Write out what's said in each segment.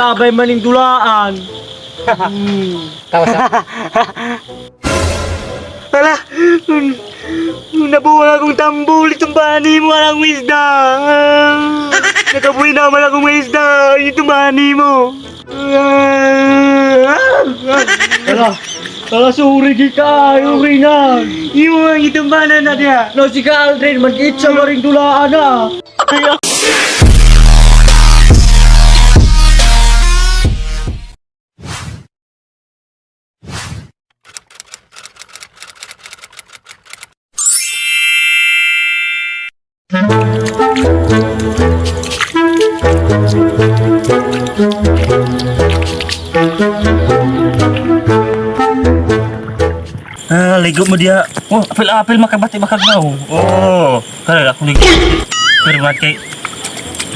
Abay maning dulaan. Tawa sa. Tala, nabuwag akong tambol itong bani mo, walang isda. Nakabuhi naman akong may isda, itong bani mo. Tala, tala, suri ka, okay na. Yung ang itong banan na niya. No, si ka Aldrin, mag-itsa mo rin dulaan na. Ah, ligo mo diya. Oh, apil-apil makabati makagnaw. Oh, kaya ako ligo. Pero man kay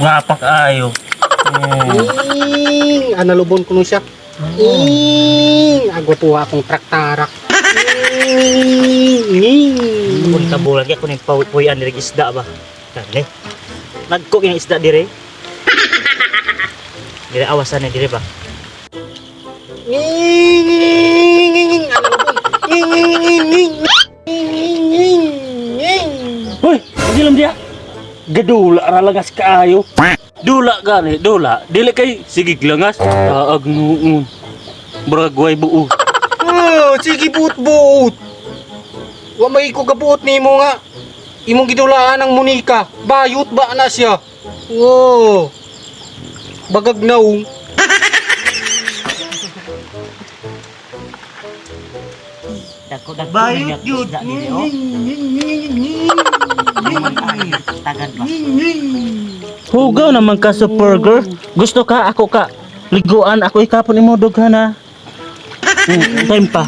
wapak ayo. Oh. Ing, analubon ko nun siya. Ing, agwa tuwa akong traktarak. Ing, ing. Punta bulan kaya kuning puyan diri isda ba. Kani. Nagko kini isda dire. Dire awasan na dire ba. Ing, ing, ing, ing, analubon. Ing, ing, ing, ing, ing, ing, ing. Hoy, ang diya. Gadula ra langas kaayo. Dula gani, dula. Dili kay sige langas. Taag noon. Bragway buo. Oh, sige buot-buot. Wa may ko gabuot nimo nga. Imong gidulaan ang Monica. Bayot ba na siya? Oh. Bagag naong. Dagko dagko Bayot yun. isda dire oh. Tagad ba. Hugaw naman ka super girl. Gusto ka ako ka. Liguan ako ikapon imo dughana. Time pa.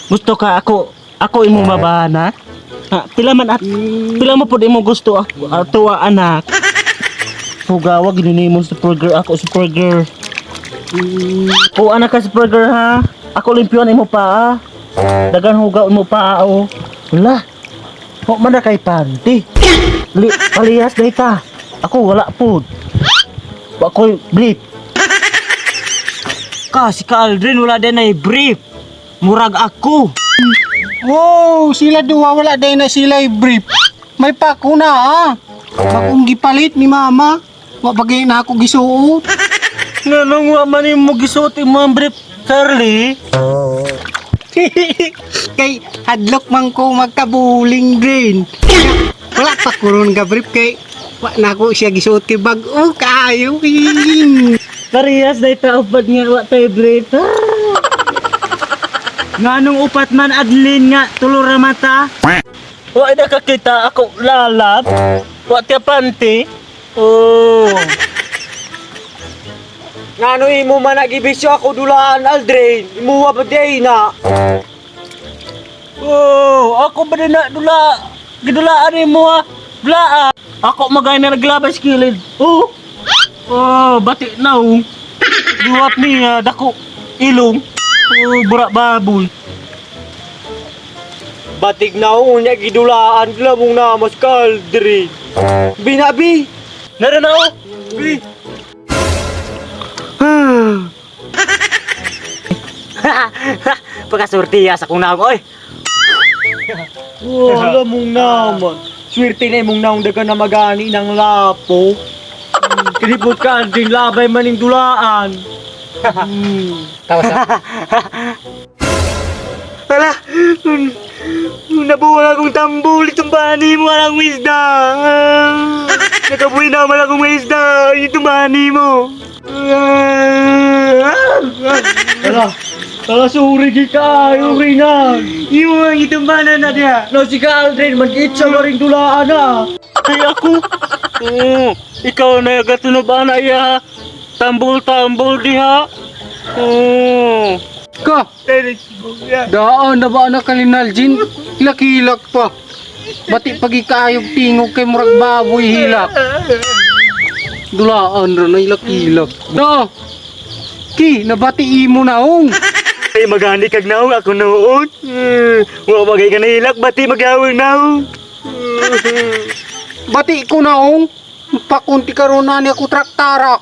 Gusto ka ako ako imo mabana. Ha, pila man at pila mo pud imo gusto ako tuwa anak. Hugaw wag ni mo super girl ako super girl. O anak ka super girl ha. Ako limpyon imo pa ah. Dagan hugaw imo pa ah, oh. Wala. Ho man na kay panty. Li, palihas na ita. Ako wala po. Wa ko'y blip. Ka si ka Aldrin wala din ay brief. Murag ako. Oh, sila duwa wala day na sila brief. May pako na ah. Bakong gipalit ni mama. Wa bagay na ako gisuot. Nganong wa man imo gisuot imo ang brief, Charlie? Kay hadlok man ko magkabuling din. Wala pa ko ron ga brief kay wa na ako siya gisuot kay bag-o kaayo. Parehas na ita upad nga wa tay brief. Nganong upat man Adlin nga tulo ra mata. Wa ay nakakita ako lalab. Wa tiya panty. Oh. Ngano imo man nagibisyo ako dulaan Aldrin. Imuwa ba day na? Oh, ako ba din na dula? Gidulaan nimo ha. Dula. Ako magay na naglabas kilid. Oh. Oh, bati na oh. Duwat niya dako ilong. Oh, bura baboy. Batig na unya gidulaan lamong namas ka Aldrin. Binabi. Naran na oh. Bi. Pagkasurtiya sa kong naong oy. Oh, alam mong naman. Swerte na imong naong daga na magani ng lapo. Kinipot ka din labay maning dulaan. Tawa sa. Tala, nabuwag akong tambol itong bani mo, walang isda. Nakabuhi naman akong may isda, itong bani mo. Tala, tala, suri ka, okay na. Yung ang itong banan na niya. No, si ka Aldrin, mag-itsa mo rin dulaan na. Ay ako. Oh, ikaw na gatuno ba na iya? Tambol-tambol diha. Oh. Ka, daan na ba na kalinal jin? Hilak-hilak pa. Bati pagikaayog tingog kay murag baboy hilak. Dulaan ra na hilak-hilak. Da. Ki, nabati imo naong. Ay, magani kag naong ako noon. Wa bagay ka nahilak, bati magyawang naong. Bati ko naong. Pakunti karon na ni ako traktarak.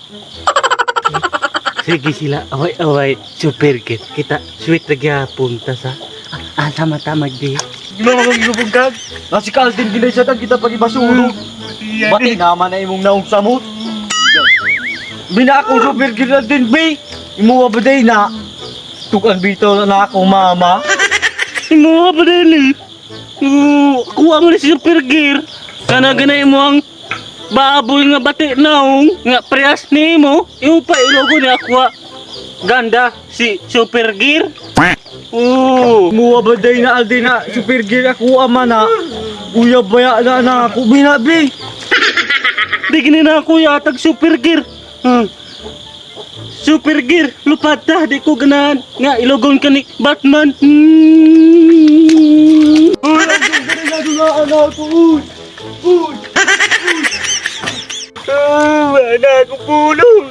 Sige sila, away-away, super git. Kita, sweet na gyapon ta sa. Ah, tama-tama di. Ginawa kang gilubog. Nasi ka Aldin ginay sa kita pag ibasuro. Bati naman na imong naong samot. Bina ako super gear Aldin, B. Imo ba day na? Tukan bitaw na akong mama. Imo ba din eh? Oo, kuha mo ni si super gear. Kana ganay mo ang baboy nga bati naong nga prehas nimo. Imo pa ilogo ni ako. Ganda si super gear. Oo. Imo ba day na Aldin na super gear ako ama na. Uya baya na na ako bina, B. Di gini na ako yatag super gear. Super gear, lupad ta, di ko ganahan. Nga, ilogon ka ni Batman. Uy, Aldin ganay na dulaan ako. Uy. Uy. Ah, wala akong pulong.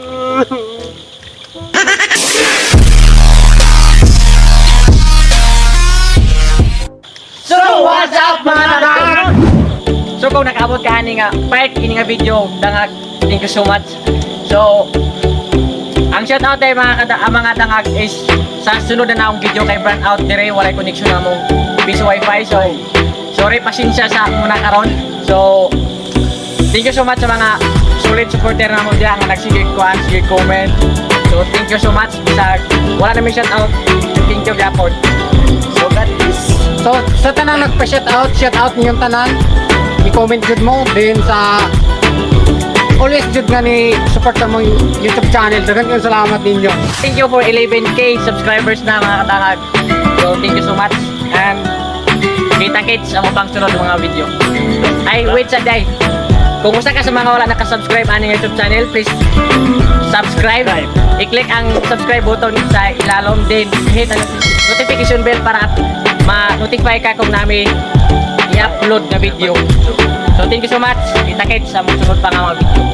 So, what's up, mga dangag? So, kung nakaabot ka ani nga part ini nga video, dangag, thank you so much. So, ang shout out ay mga kada, ang mga dangag is sa sunod na naong video kay brand out dire walay connection na mong piso wifi. So, sorry, pasensya sa muna karon. So, thank you so much sa mga solid supporter na mo diya nga nagsige kuan, sige comment. So, thank you so much. Bisag wala na may shout out. Thank you gyapon. So, that is So, sa tanang nagpa-shout out, shout out ninyong tanan. I-comment jud mo din sa always jud nga ni support sa mong YouTube channel. Daghang kayong salamat ninyo. Thank you for 11K subscribers na, mga katangag. So, thank you so much. And kita kits ang pang sunod mga video. Ay, wait sa day. Kung usa ka sa mga wala nakasubscribe aning YouTube channel, please subscribe. I-click ang subscribe button sa ilalom din. Hit ang notification bell para ma-notify ka kung nami i-upload na video. So, thank you so much. Kita kits sa mga sunod pa nga mga video.